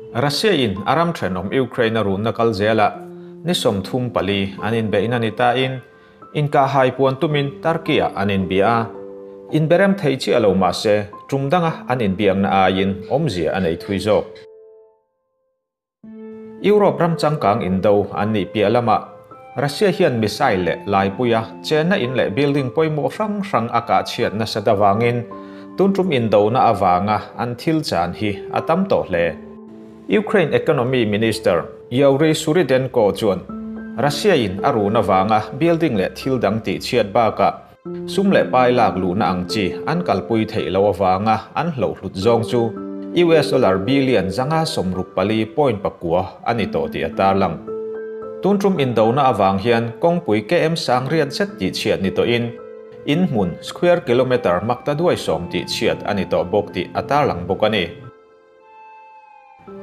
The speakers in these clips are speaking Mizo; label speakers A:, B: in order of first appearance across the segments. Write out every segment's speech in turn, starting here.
A: Russia in a ram thenawm Ukraine a runna kal zelah ni 34 an inbeihna ni ta in, inkahhai puan tumin Turkey ah an inbia a. Inberem thei chiah lo mah se, tum danga an inbiakna aiin awmzia a nei thui zawk. Europe ram changkang indo an nih piah lamah Russia hian missile leh laipuia chenna in leh building pawimawh hrang hrang a kah chhiat nasat avangin tun tum indona avanga an thil chan hi a tam tawh hle. Ukraine Economy Minister Yuriy Svyrydenko chuan Russia in a run avanga building leh thil dang tih chhiat bakah Sum leh pai lak luhna ang chi an kalpui theih loh avanga an hlohhlut zawng chu US dollar billion 564.9 a ni tawh tih a tarlang. Tun tum indona avang hian kawngpui KM 800 zet tih chhiat ni tawhin in hmun square kilometre makta duai 10 tih chhiat a ni tawh bawk tih a tarlang bawk a ni.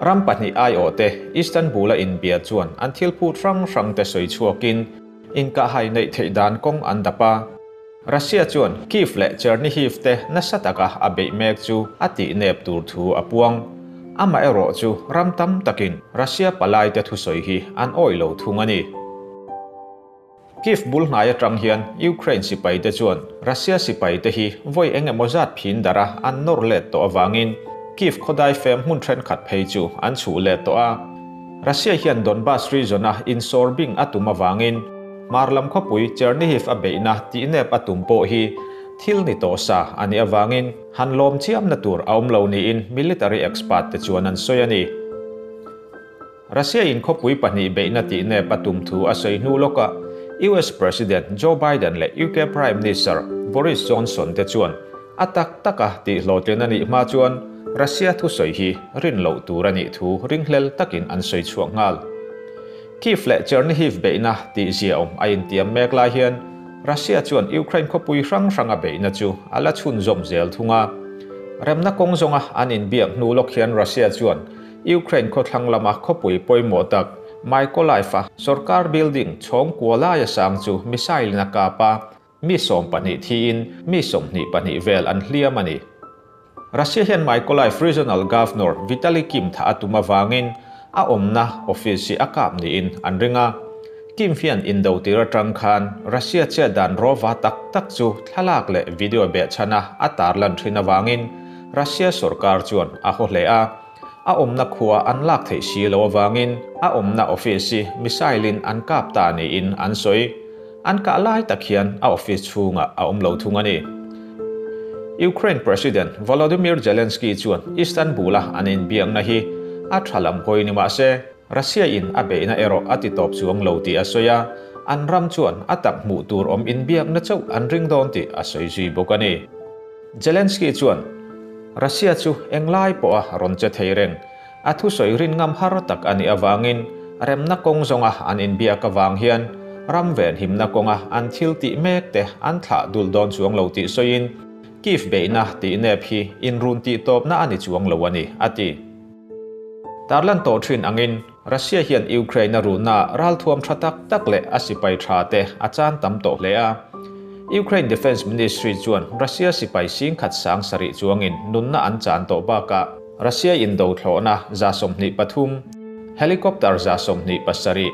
A: Ram pahnih aiawhte Istanbul-a inbia chuan an thil phut hrang hrangte sawi chhuakin inkahhai neih theih dan kawng an dap a. Russia chuan Kyiv leh Chernihiv te nasa taka a beih mek chu a tih nep tur thu a puang. Amaherawh chu ram tam takin Russia palaite thusawi hi an awih lo thung a ni. Kyiv bul hnai atang hian Ukraine sipaite chuan Russia sipaite hi vawi eng emaw zat phin darh a an nawr let tawh avangin Kyiv khawdai fem hmun thenkhat phei chu an chhuh let tawh a. Russia hian Donbas region-a insawr bing a tum avangin hmar lam khawpui Chernihiv a beihna tihnep a tum pawh hi thil ni tawh sa a nih avangin han lawm chiamna tur a awm lo niin military expert te chuan an sawi a ni. Russia in khawpui pahnih beihna tih nep a tum thu a sawi hnu lawkah US President Joe Biden leh UK Prime Minister Boris Johnson te chuan a tak taka tih hlawhtlin a nih hma chuan Russia thusawi hi rin loh tur a nih thu ringhlel takin an sawi chhuak nghal. Kyiv leh Chernihiv beihna tih ziaawm a intiam mek lai hian Russia chuan Ukraine khawpui hrang hranga beihna chu a la chhunzawm zel thung a. Remna kawng zawnga an inbiak hnu lawk hian Russia chuan Ukraine khawthlang lama khawpui pawimawh tak Mykolaiv-a sorkar building chhawng kua laia sang chu missile-in a kap a, mi 12 thiin mi 22 vel an hliam a ni. Russia hian Mykolaiv Regional Governor Vitali Kim tha a tum avangin a awmna office hi a kap niin an ring a. Kim hian indo tir atang khan Russia chet dan rawva tak tak chu thlalak leh video behchhana a tarlan thin avangin Russia sorkar chuan a haw hle a. A awmna khua an lak theih si lo avangin a awmna office hi missile-in an kap ta niin an sawi. An kah lai tak hian a office chhungah a awm lo thung a ni. Ukraine President Volodymyr Zelensky chuan Istanbul-a an inbiakna hi a tha lam hawi ni mah se, Russia-in a beihna erawh a ti tawp chuang lo tih a sawi a, an ram chuan a tak hmuh tur awm inbiakna chauh an ring dawn tih a sawi zui bawk a ni. Zelensky chuan, Russia chu englai pawha rawn che thei reng, a thusawi rin ngam har tak a nih avangin remna kawng zawnga an inbiak avang hian ram venhimna kawnga an thil tih mek te an thlah dul dawn chuang lo tih sawiin Kyiv beihna tih nep hi inrun tih tawpna a ni chuang lo a ni, a ti. Tarlan tawh thin angin Russia hian Ukraine a runna ralthuam tha tak tak leh a sipai tha te a chan tam tawh hle a. Ukraine Defence Ministry chuan Russia sipai singkhat 7000 chuangin nunna an chan tawh bakah Russia indo thlawhna 123, helicopter 127,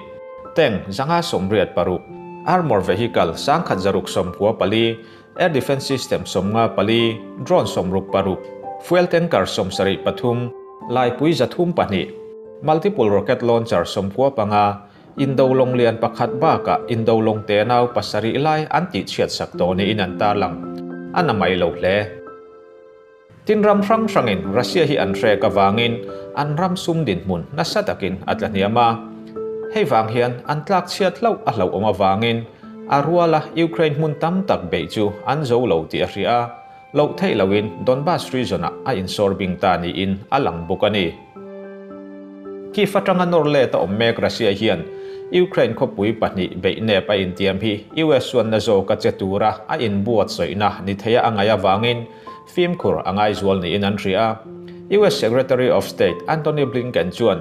A: tank 586, armor vehicle 1694, air defence system 54, drone 66, fuel tanker 73, laipui 302, multiple rocket launcher 95, indo longlian pakhat bakah indo long te nau pasarih lai an tih chhiat sak tawh niin an tarlang. A na mai lo hle. Tin ram hrang hrangin Russia hi an hrek avangin an ram sum dinhmun nasa takin a tla hniam a. Hei vang hian an tlak chhiat hlauh a hlauhawm avangin a ruala Ukraine hmun tam tak beih chu an zo lo tih a hria a, loh theih loin Donbas region-ah a insawr bing ta niin a lang bawk a ni. Kyiv atanga nawr let a awm mek Russia hian Ukraine khawpui pahnih beih nep a intiam hi US chuan na zawk a che tura a inbuatsaihna ni theia a ngaih avangin fimkhur a ngaizual niin an hria a. US Secretary of State Antony Blinken chuan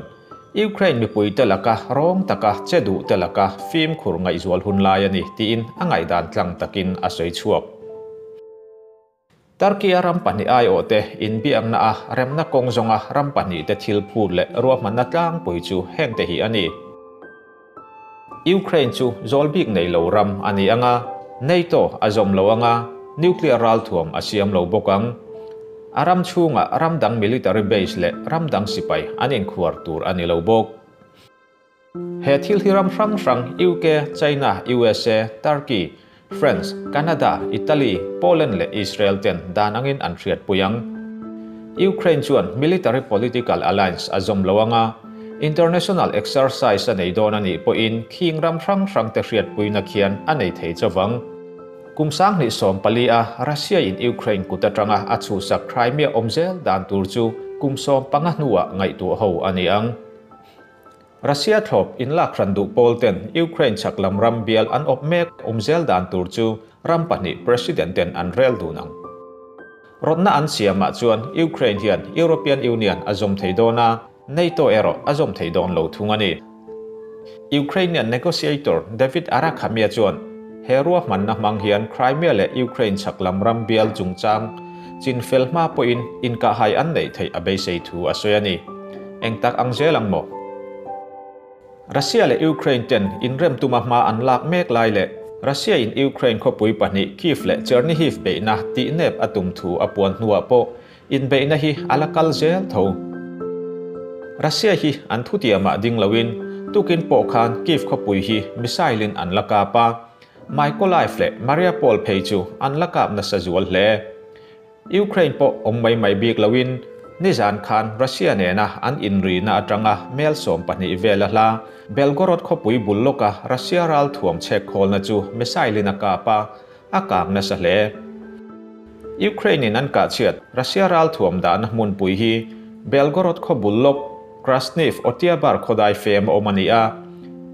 A: Ukraine mipui te laka rawng taka che duh te laka fimkhur ngaihzual hun lai a ni tiin a ngaihdan tlang takin a sawi chhuak. Turkey-a ram pahnih aiawhte inbiakna a remna kawng zawnga ram pahnihte thil phut leh ruahmanna tlangpui chu hengte hi a ni. Ukraine chu zawl bik nei lo ram a ni ang a, NATO a zawm lo ang a, nuclear ralthuam a siam lo bawk ang. A ram chhungah ram dang military base leh ram dang sipai an inkhuar tur a ni lo bawk. He thil hi ram hrang hrang UK, China, usa, Turkey, France, Canada, Italy, Poland leh Israel ten dan angin an hriatpui ang. Ukraine chuan military political alliance a zawm lo ang a, international exercise a nei dawn a nih pawhin khing ram hrang hrang te hriatpuina khian a nei thei chauh ang. Kum 2014 a Russia in Ukraine kut atanga a chhuhsak Crimea awm zel dan tur chu kum 15 hnuah ngaihtuah ho a ni ang. Russia thlawp inlak hran duh pawl ten Ukraine chhak lam ram bial an awp mek awm zel dan tur chu ram pahnih president ten an rel dun ang. Rawtna an siamah chuan Ukraine hian European Union a zawm thei dawn a, NATO erawh a zawm thei dawn lo thung a ni. Ukrainian negotiator David Arakhamia chuan he ruahmanna hmang hian Crimea leh Ukraine chhak lam ram bial chungchang chinfel hma pawhin inkahhai an neih theih a beisei thu a sawi a ni. Eng tak ang zel ang maw? Russia leh Ukraine ten inrem tuma hma an lak mek lai leh Russia in Ukraine khawpui pahnih Kyiv leh Chernihiv beihna tih nep a tum thu a puan hnuah pawh inbeihna hi a la kal zel tho. Russia hi an thutiamah ding loin tukin pawh khan Kyiv khawpui hi missile in an la kap a, Mykolaiv leh Mariupol phei chu an la kap nasa zual hle. Ukraine pawh awm mai mai bik loin nizan khan Russia nena an inrina atanga mel 12 vel a hla Belgorod khawpui bul lawka Russia ral thuam chhek khawlna chu missile in a kap a, a kang nasa hle. Ukraine in an kah chhiat Russia ral thuam dahna hmunpui hi Belgorod khaw bul lawk Krasniv Otiabar khawdai fem a awm a ni a,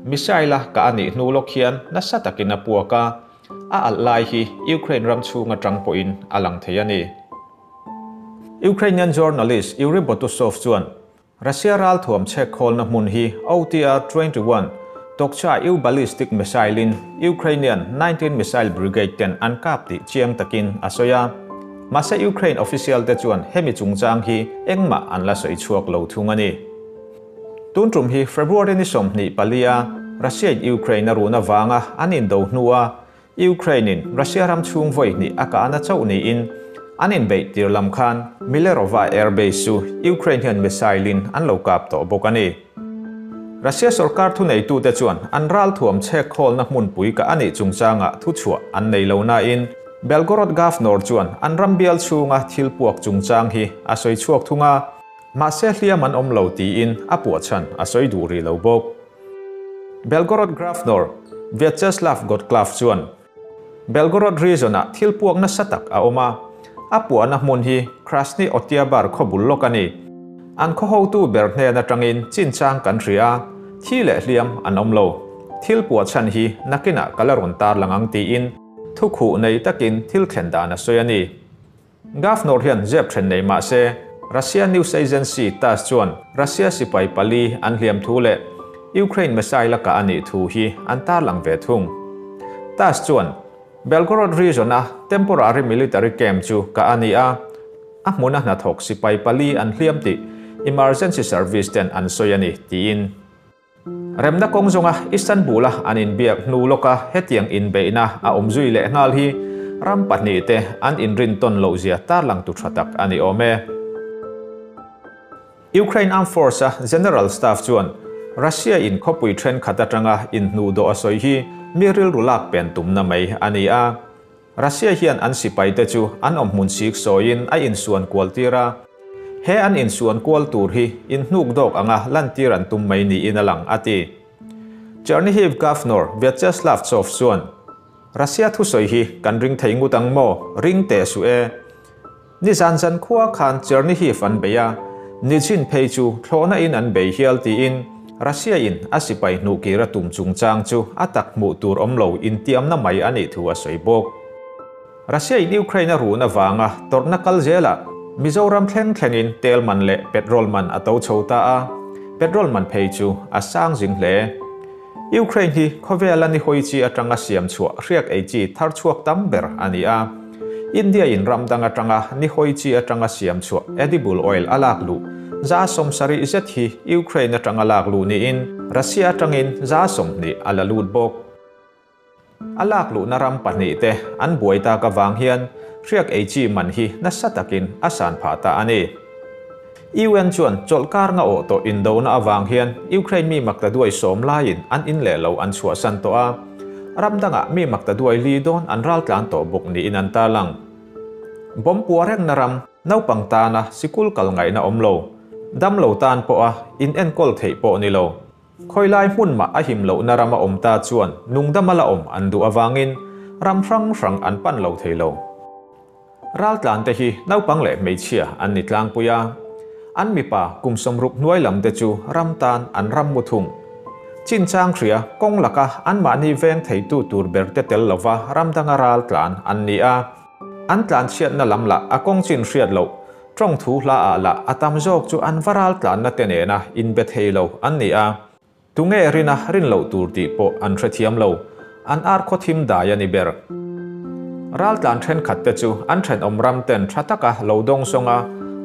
A: missile a kah a nih hnu lawk hian nasa takin a puak a, a alh lai hi Ukraine ram chhung atang pawhin a lang thei a ni. Ukrainian journalist Yuri Botusov chuan Russia ral thuam chhek khawlna hmun hi OTR 21 Tokcha U ballistic missile in Ukrainian 19 missile brigade ten an kap tih chiang takin a sawi a. Mahse Ukraine official te chuan hemi chungchang hi engmah an la sawi chhuak lo thung a ni. Tun tum hi February ni 24 a Russia in Ukraine a runa wanga an indo hnua Ukraine in Russia ram chhung vawi hnih a kahna chauh niin an inbeih tir lam khan Milerova Air Base chu Ukraine hian missile in an lo kap tawh bawk a ni. Russia sarkar thu neitute chuan an ral thuam chhek khawlna hmunpui ka anih chungchanga thu chhuah an nei lo na in Belgorod Governor chuan an ram bial chhunga thil puak chungchang hi a sawi chhuak thunga mahse hliam an awm lo tiin a puah chhan a sawi duh ri lo bawk. Belgorod Governor Vyacheslav Gladkov chuan Belgorod region a thil puak nasa tak a awm a, a puahna hmun hi Krasny Oktyabr khawbul lawk a ni. An khaw hotu ber hnen atangin chinchang kan hria a, thi leh hliam an awm lo. Thil puah chhan hi nakinah ka la rawn tar lang ang tiin thu khuh nei takin thil thlen dan a sawi a ni. Governor hian zep then nei mahse Russia News Agency TASS chuan Russia sipai pali an hliam thu leh Ukraine missile a kah a nih thu hi an tar lang ve thung. TASS chuan Belgorod region a temporary military camp chu kah a ni a, a hmuna hnathawk sipai pali an hliam tih emergency service ten an sawi a ni tiin. Remna kawng zawnga Istanbul a an inbiak hnu lawka hetiang inbeihna a awm zui leh nghal hi ram pahnih te an inrin tawn loh zia tar lang tu tha tak a ni awm e. Ukraine Armed Force a General Staff chuan Russia in khawpui then khat atanga in hnu dawh a sawi hi mi rilru lak pen tumna mai a ni a. Russia hian an sipai te chu an awm hmun sik sawiin a insuan kual tir a, he an insuan kual tur hi in hnuk dawk anga lan tir an tum mai niin a lang a ti. Chernihiv Governor Vyacheslav Tsov chuan Russia thu sawi hi kan ring thei ngut ang maw, ring teh su e. Ni zan zan khua khan Chernihiv an bei a, ni chin phei chu thlawhna in an bei hial tiin Russia in a sipai hnuh kir a tum chungchang chu a tak hmuh tur awm lo intiamna mai a nih thu a sawi bawk. Russia in Ukraine a runa wanga tawrhna kal zela Mizoram thleng thlengin tel man leh petrol man a to chho ta a, petrol man phei chu a sang zing hle. Ukraine hi khawvel a ni hawi chi atanga siam chhuah hriak ei chi thar chhuak tam ber a ni a. India in ram dang atanga nihawi chi atanga siam chhuah edible oil a lak luh 70% zet hi Ukraine atanga lak luh niin Russia atangin 20% a la lut bawk. A lak luhna ram pahnihte an buai tak avang hian hriak ei chi man hi nasa takin a san phah ta a ni. UN chuan chawlhkar nga awh tawh indona avang hian Ukraine mi maktaduai 10 laiin an in leh lo an chhuahsan tawh a, ram dangah mi maktaduai li dawn an raltlan tawh bawk niin an tarlang. Bomb pua rengna ram naupang tana sikul kal ngaihna awm lo, damlo tan pawha inenkawl theih pawh ni lo. Khawilai hmun mah a him lohna rama awm ta chuan nungdama la awm an duh avangin ram hrang hrang an pan lo thei lo. Raltlante hi naupang leh hmeichhia an ni tlangpui a, an mipa kum 60 hnuai lam te chu ram tan an ram mu thung. Chinchang hria kawng laka anmahni veng theitu tur ber te tel lova ram danga raltlan an ni a, an tlanchhiatna lam lah a kawng chin hriat loh. Tawng thu hla ah lah a tam zawk chu an va raltlanna te nena inbe thei lo an ni a, tunge rina rin loh tur tih pawh an hrethiam lo, an ar khaw thim dai a ni ber. Raltlan thenkhat te chu an thenawm ram ten tha taka lo dawng sawng a,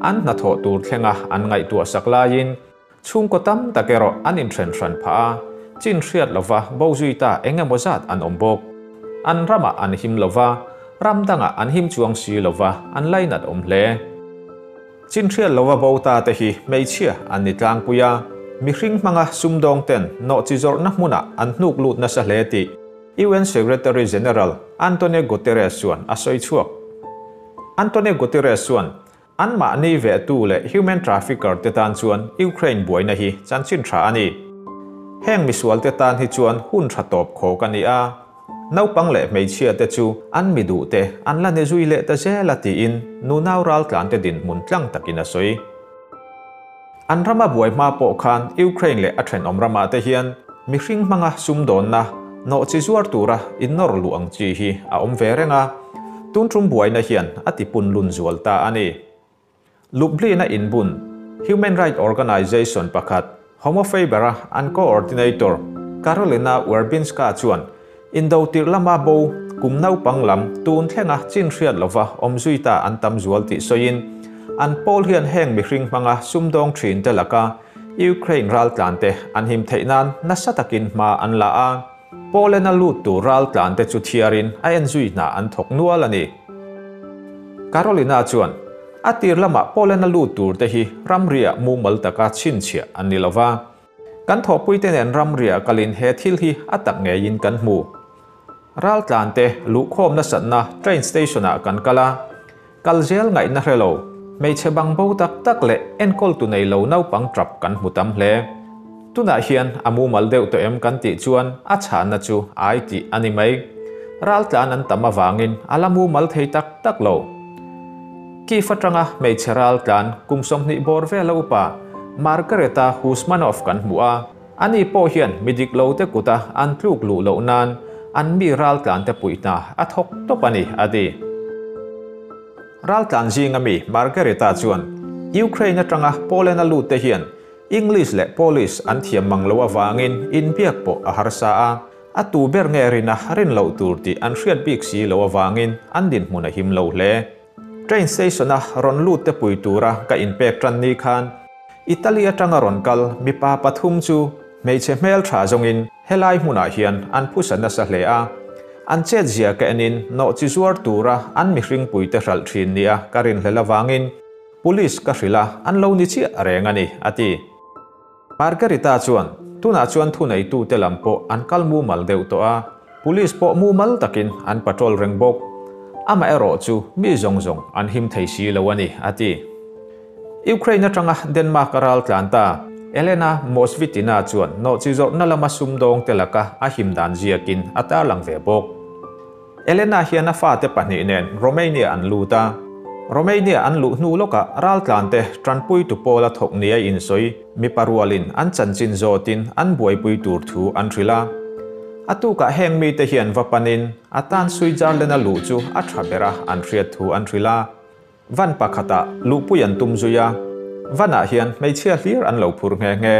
A: an hnathawh tur thlenga an ngaihtuah sak laiin chhungkaw tam tak erawh an inthen hran phah a, chin hriat lova bo zui ta eng emaw zat an awm bawk. An ramah an him lova, ram dangah an him chuang si lova an lainat awm hle. Chin hriat lova bo ta te hi hmeichhia an ni tlangpui a, mihring hmanga sumdawng ten nawh chi zawrhna hmunah an hnuk lut nasa hle tih UN Secretary General Antonio Guterres chuan a sawi chhuak. Antonio Guterres chuan Anmahni vehtu leh human trafficker te tan chuan Ukraine buaina hi chanchin tha a ni. Heng misual te tan hi chuan hun tha tawp khawk a ni a, naupang leh hmeichhia te chu an mi duh te an la ni zui leh ta zel a tiin nunau raltlan te dinhmun tlang takin a sawi. An rama buai hma pawh khan Ukraine leh a thenawm ramah te hian mihring hmanga sumdawnna nawh chi zuar tura innawr luh ang chi hi a awm ve reng a, tun tum buaina hian a tipun lun zual ta a ni. Lublin-a inbun Human Rights Organization pakhat Homofabera an coordinator Karolina Werbinska chuan indo tirh lama bo kum naupang lam tun thlenga chin hriat lova awm zui ta an tam zual tih sawiin an pawl hian heng mihring hmanga sumdawng thin te laka Ukraine raltlan te an him theih nan nasa takin hma an la a, Poland a lut tur raltlan te chu thiarin a en zui hna an thawk nual a ni. Karolina chuan a tir lamah Poland a lut tur te hi ramria mumal taka chhinchhiah an ni lova, kan thawhpui te nen ramria kalin he thil hi a tak ngeiin kan hmu. Raltlan te luhkhawm nasatna train station ah kan kal a, kal zel ngaihna hre lo, hmeichhe bang bo tak tak leh enkawl tu nei lo naupang tap kan hmu tam hle. Tunah hian a mumal deuh tawh em kan tih chuan a chhanna chu ai tih a ni mai. Raltlan an tam avangin a la mumal thei tak tak lo. Kyiv atanga hmeichhe raltlan kum 20 bawr vela upa Margareta Husmanov kan hmu a, ani pawh hian mi dik lo te kuta an tluk luh loh nan an mi raltlan te puihna a thawk tawp a ni, a ti. Raltlan zinga mi Margareta chuan Ukraine atanga Poland a lut te hian English leh Polish an thiam mang lo avangin inbiak pawh a harsa a, a tu ber nge rina rin loh tur tih an hriat bik si lo avangin an dinhmun a him lo hle. Train station a rawn lut te pui tura ka inpek tan ni khan Italy atanga rawn kal mipa pathum chu hmeichhe hmel tha zawngin helai hmunah hian an phusa nasa hle a, an chet zia ka enin nawh chi zuar tura an mihring pui te hralh thin nia ka rinhlel avangin Police ka hrilh a, an lo ni chiah reng a ni, a ti. Margarita chuan tunah chuan thuneitu te lam pawh an kal mumal deuh tawh a, police pawh mumal takin an patrol reng bawk. Amah erawh chu mi zawng zawng an him thei si lo a ni, a ti. Ukraine atanga Denmark a raltlan ta Elena Mosvitina chuan nawh chi zawrhna lama sumdawng te laka a him dan ziakin a tarlang ve bawk. Elena hian a fate pahnih nen Romania an lut a, Romania an luh hnu lawkah raltlan te tanpui tu pawl a thawk nia insawi mipa rualin an chanchin zawtin an buaipui tur thu an hrilh a. A tukah heng mite hian va panin a tan Switzerland a luh chu a tha ber a an hriat thu an hrilh a. Van pakhatah luhpui an tum zui a, vanah hian hmeichhia hlir an lo phur nghe nghe.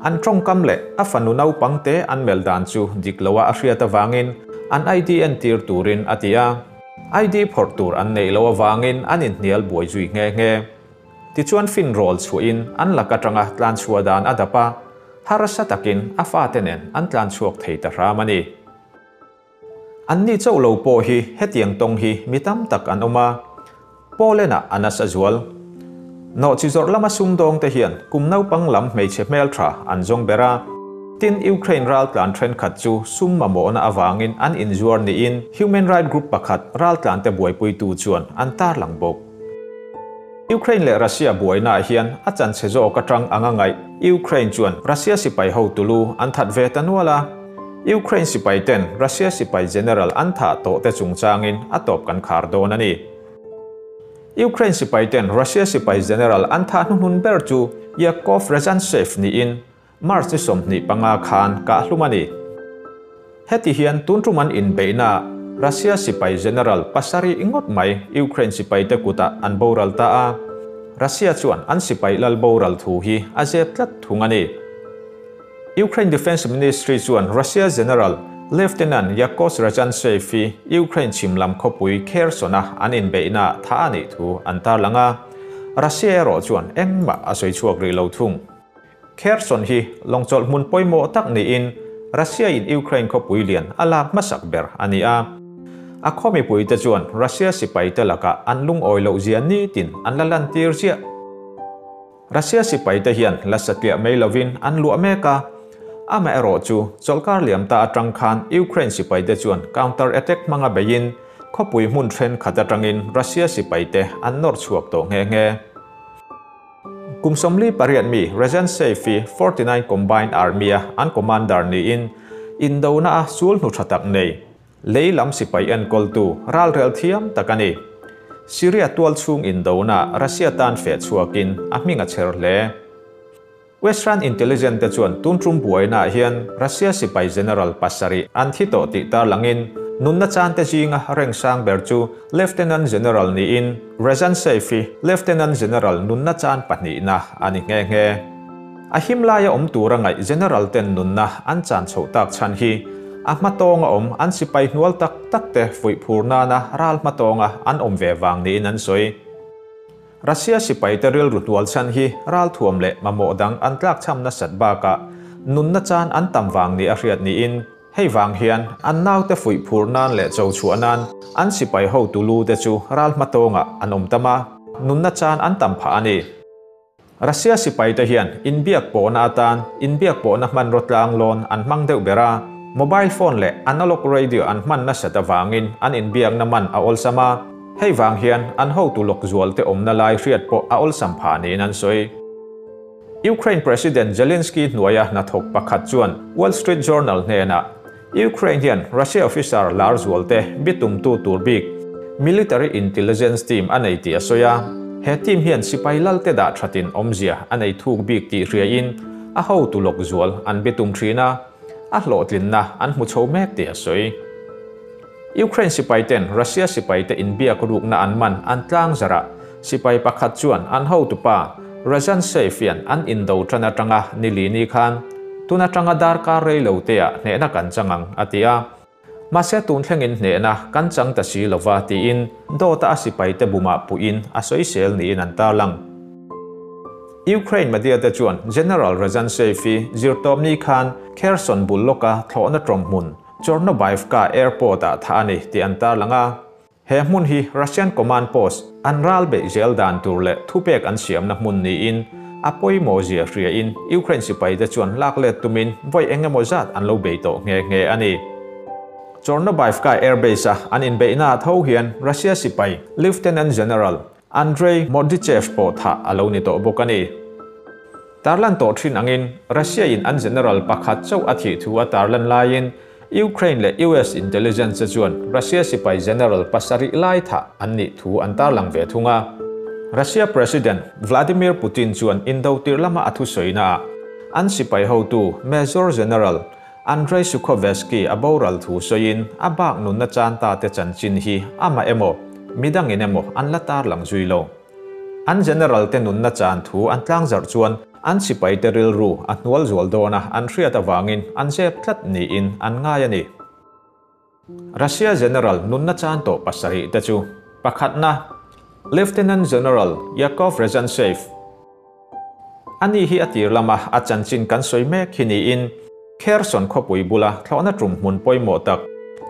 A: An tawngkam leh a fanu naupang te an mel dan chu dik loa a hriat avangin an ID entir turin a ti a. ID phawrh tur an neih loh avangin an inhnial buai zui nghe nghe. Tichuan finrawl chhuahin an lak atanga tlanchhuah dan a dap a, harsa takin a fate nen an tlanchhuak thei ta hram a ni. Anni chauh lo pawh hi hetiang tawng hi mi tam tak an awm a, Poland-ah a nasa zual. Nawhchi zawrh lama sumdawngte hian kum naupang lam hmeichhe hmeltha an zawng ber a, tin Ukraine raltlan thenkhat chu sum mamawhna avangin an inzuar niin human right group pakhat raltlante buaipuitu chuan an tarlang bawk. Ukraine leh Russia buainaah hian a chanchhe zawk atang anga ngaih Ukraine chuan Russia sipai hotu lu an that ve ta nual a. Ukraine sipai ten Russia sipai general an thah tawh te chungchangin a tawp kan khar dawn a ni. Ukraine sipai ten Russia sipai general an thah hnuhnun ber chu Yakov Rezantsev niin March ni 25 khan kah hlum a ni. Heti hian tun tum an inbeihna Russia sipai general pasarih ngawt mai Ukraine sipai te kutah an boral ta a, Russia chuan an sipai lal boral thu hi a zep tlat thung a ni. Ukraine Defence Ministry chuan Russia General Lieutenant Yakov Rezantsev hi Ukraine chhim lam khawpui Kherson-a an inbeihna tha a nih thu an tarlang a, Russia erawh chuan engmah a sawi chhuak rih lo thung. Kherson hi lawngchawlh hmun pawimawh tak niin Russia-in Ukraine khawpui lian a lak hmasak ber a ni a. A khaw mipuite chuan Russia sipaite lakah an lungawi loh zia nitin an la lantir ziah. Russia sipaite hian la satliah mai lovin an luah mek a, amaherawh chu chawlhkar liam ta atang khan Ukraine sipaite chuan counter attack hmanga beiin khawpui hmun thenkhat atangin Russia sipaite an nawr chhuak tawh nghe nghe. Kum 48 mi Rezantsev hi 49 Combined Army-a an commander niin indona a sul hnu tha tak nei, lei lam sipai enkawltu ralrel thiam tak a ni. Syria tual chhung indona Russia tan feh chhuakin a hming a chher hle. Western Intelligence te chuan tun tum buainaah hian Russia sipai general pasarih an thi tawh tih tarlangin nunna chan te zinga reng sang ber chu Lieutenant General niin Rezantsev hi Lieutenant General nunna chan pahnihna a ni nghe nghe. A him laia awm tura ngaih General ten nunna an chan chhoh tak chhan hi a hmatawnga awm an sipai hnual tak tak te fuih phur nana ral hmatawnga an awm ve vang niin an sawi. Russia sipai te rilru hnual chhan hi ral thuam leh mamawh dang an tlak chhamna sat bakah nunna chan an tam vang ni a hriat niin hei vang hian an naute fuih phur nan leh cho chhuah nan an sipai hotu lu te chu ral hmatawnga an awm tam a, nunna chan an tam phah a ni. Russia sipai te hian inbiak pawhna atan inbiak pawhna hmanraw tlang lawn an hmang deuh ber a, mobile phone leh analog radio an hman nasat avangin an inbiakna man a awlsam a, hei vang hian an hotu lawk zual te awmna lai hriat pawh a awlsam phah niin an sawi. Ukraine President Zelensky hnuaia hnathawk pakhat chuan Wall Street Journal hnenah Ukraine hian Russia officer lar zual te bitumtu tur bik military intelligence team a nei tih a sawi a, he team hian sipai lal te dah thatin awmzia a nei thuk bik tih hriain a hotu lawk zual an bitum thin a, a hlawhtlinna an hmu chho mek tih a sawi. Ukraine sipai ten Russia sipai te inbiak rukna an man an tlang zarah sipai pakhat chuan an hotu pa Rezantsev hian an indo tan atanga nili ni khan tun atanga darkar rei lo te ah hnehna kan changang a ti a. Mahse tun thlengin hnehna kan chang ta si lova tiin dawta a sipai te bumah puhin a sawisel niin an tarlang. Ukraine media te chuan General Rezantsev hi zirtawp ni khan Kherson bul lawka thlawhna tawm hmun Chornobaivka airport ah tha a ni tih an tarlang a. He hmun hi Russian command post an ral beih zel dan tur leh thupek an siamna hmun niin a pawimawh zia hriain Ukraine sipai te chuan lak let tumin vawi engemaw zat an lo bei tawh nghe nghe a ni. Chornobaivka airbase a an inbeihna tho hian Russia sipai Lieutenant General Andrei Mordichev pawh tha a lo ni tawh bawk a ni. Tarlan tawh thin angin Russia in an general pakhat chauh a thih thu a tarlan laiin Ukraine leh US intelligence chuan Russia sipai general pasarih lai tha an nih thu an tarlang ve thung a. Russia President Vladimir Putin chuan indo tir lama a thu sawi-na ah an sipai hotu Major General Andrei Sukhovetsky a boral thu sawiin a bak nunna chan ta te chanchin hi amah emaw midangin emaw an la tarlang zui lo. An general te nunna chan thu an tlang zarh chuan an sipai te rilru a hnual zual dawn a an hriat avangin an zep tlat niin an ngai a ni. Russia General nunna chan tawh pasarih te chu, pakhatna, Lieutenant General Yakov Rezantsev. Ani hi a tir lama a chanchin kan sawi mek hi niin Kherson khawpui bula thlawhna tum hmun pawimawh tak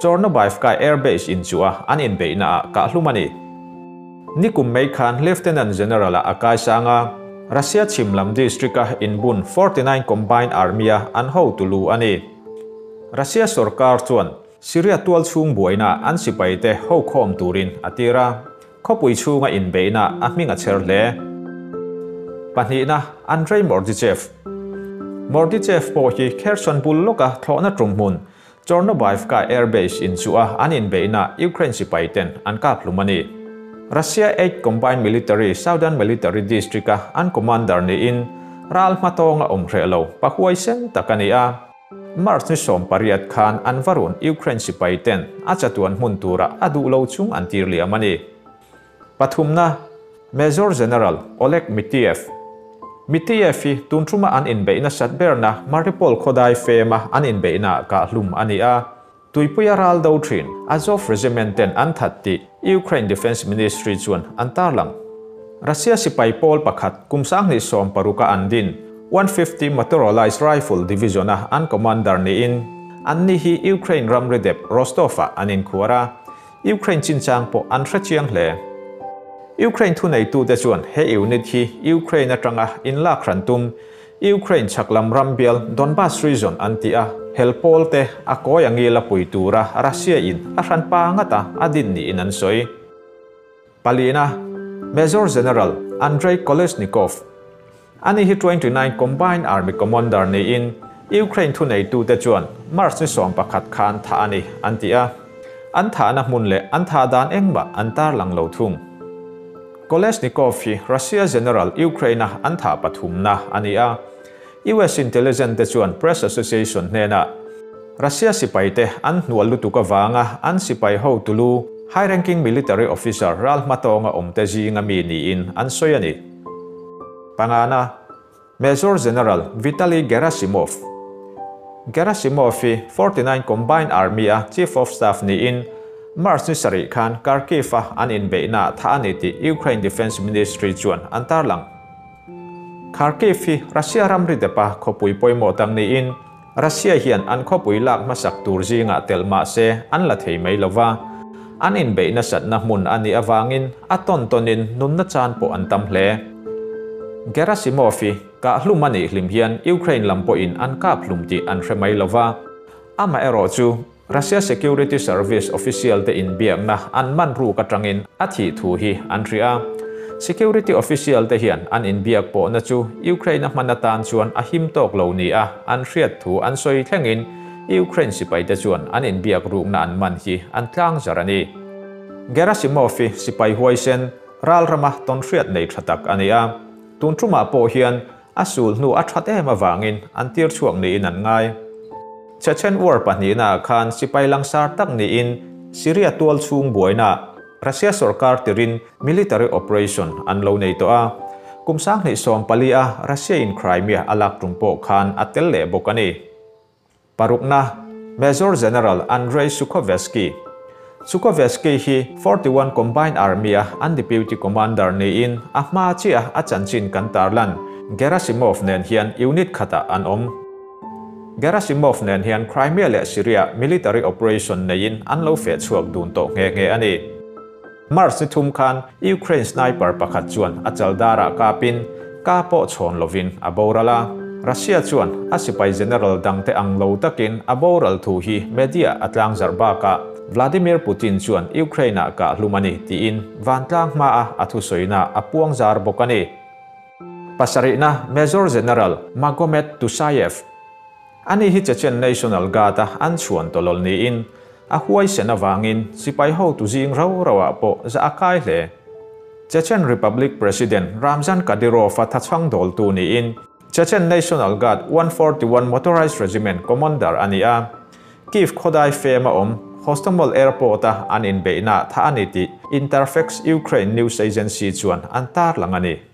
A: Chornobaivka Air Base inchuh a an inbeihna ah kah hlum a ni. Nikum mai khan Lieutenant General-a a kaisang a, Russia chhim lam district-a inbun 49 Combined Army-a an hotu lu a ni. Russia sorkar chuan Syria tual chhung buaina an sipaite ho khawm turin a tir a, khawpui chhunga inbeihna a hming a chher hle. Pahnihna, Andrei Mordichev. Mordichev pawh hi Kherson bul lawka thlawhna tum hmun Chornobaivka Air Base inchuh a an inbeihna Ukraine sipaiten an kap hlum a ni. Russia Eighth Combined Military Southern Military District-a an commander niin ral hmatawnga awm hreh lo pahuai sen tak a ni a. March ni 18 khan an varun Ukraine sipaiten a chatuan hmun tura a duh lo chung an tir liam a ni. Pathumna, Major General Oleg Mitiev. Mitiev hi tun thuma an inbeihna sat berna Mariupol khawdai fema an inbeihna kah hlum a ni a. Tuipuia ral do thin Azov Regiment ten an that tih Ukraine Defense Ministry chuan an tarlang. Russia sipai pawl pakhat kum 2016 an din 150 Motorized Rifle Division a an commander niin an ni hi Ukraine ramri dep Rostov-ah an inkhuar a, Ukraine chinchang pawh an hre chiang hle. Ukraine thuneitute chuan he unit hi Ukraine atanga inlak hran tum Ukraine chhak lam ram bial Donbas region an ti a, hel pawl te a kawi angil a pui tura Russia in a hran pa ngata a din niin an sawi. Palina, Major General Andrei Kolesnikov. Ani hi 29 Combined Army Commander niin Ukraine thuneitute chuan March ni 11 khan tha a ni an ti a. An thahna hmun leh an thah dan engmah an tarlang lo thung. Kolesnikov hi Russia General Ukraine-a an thah pathumna a ni a. US Intelligence te chuan Press Association hnenah Russia sipaite an hnual lutuk avanga an sipai ho tulu high-ranking military officer ral hmatawnga awmte zinga mi niin an sawi a ni. Pangana, Major General Vitaly Gerasimov. Gerasimov hi 49 Combined Army a Chief of Staff niin March ni sarih khan Kharkiv-a an inbeihna tha a ni tih Ukraine Defense Ministry chuan an tarlang. Kharkiv hi Russia ramri depa khawpui pawimawh tak niin Russia hian an khawpui lak hmasak tur zingah tel mah se an la thei mai lova, an inbeihna satna hmun a nih avangin a tawn tawnin nunna chan pawh an tam hle. Gerasimov hi kah hlum a nih hlim hian Ukraine lam pawhin an kap hlum tih an hre mai lova, amaherawh chu Russia Security Service official te inbiakna an man ruk atangin a thih thu hi an hria a. Security official te hian an inbiak pawhna chu Ukraine a hman atan chuan a him tawk lo ni a an hriat thu an sawi thlengin Ukraine sipaite chuan an inbiak rukna an man hi an tlang zar a ni. Gerasimov hi sipai huaisen ral rama tawn hriat nei tha tak a ni a. Tun thumah pawh hian a sul hnu a that em avangin an tir chhuak niin an ngai. Chechen War pahnihna khan sipai langsar tak niin Syria tual chhung buaina Russia sorkar tirin military operation an lo nei tawh a. Kum 2014 a Russia in Crimea a lak tum pawh khan a tel leh bawk a ni. Parukna, Major General Andrei Sukhovetsky. Sukhovetsky hi 41 Combined Army a an deputy commander niin a hma chiah a chanchin kan tarlan Gerasimov nen hian unit khata an awm. Gerasimov nen hian Crimea leh Syria military operation neiin an lo fe chhuak dun tawh nge nge a ni. March ni 3 khan Ukraine sniper pakhat chuan a chaldara kapin ka pawh chhawn lovin a boral a. Russia chuan a sipai general dangte ang lo takin a boral thu hi media a tlang zarh bakah Vladimir Putin chuan Ukraine-ah kah hlum a ni tiin vantlang hma a a thusawiina a puang zar bawk a ni. Pasarihna, Major General Magomed Tusayev. Ani hi Chechen National Guard a an chhuan tawlawl niin a huaisen avangin sipai ho tu zing ro roah pawh za a kai hle. Chechen Republic President Ramzan Kadyrov a thachhang dawltu niin Chechen National Guard 141 Motorized Regiment Commander a ni a. Kiev khawdai fema awm Hostomel Airport a an inbeihna tha a ni tih Interfax Ukraine News Agency chuan an tarlang a ni.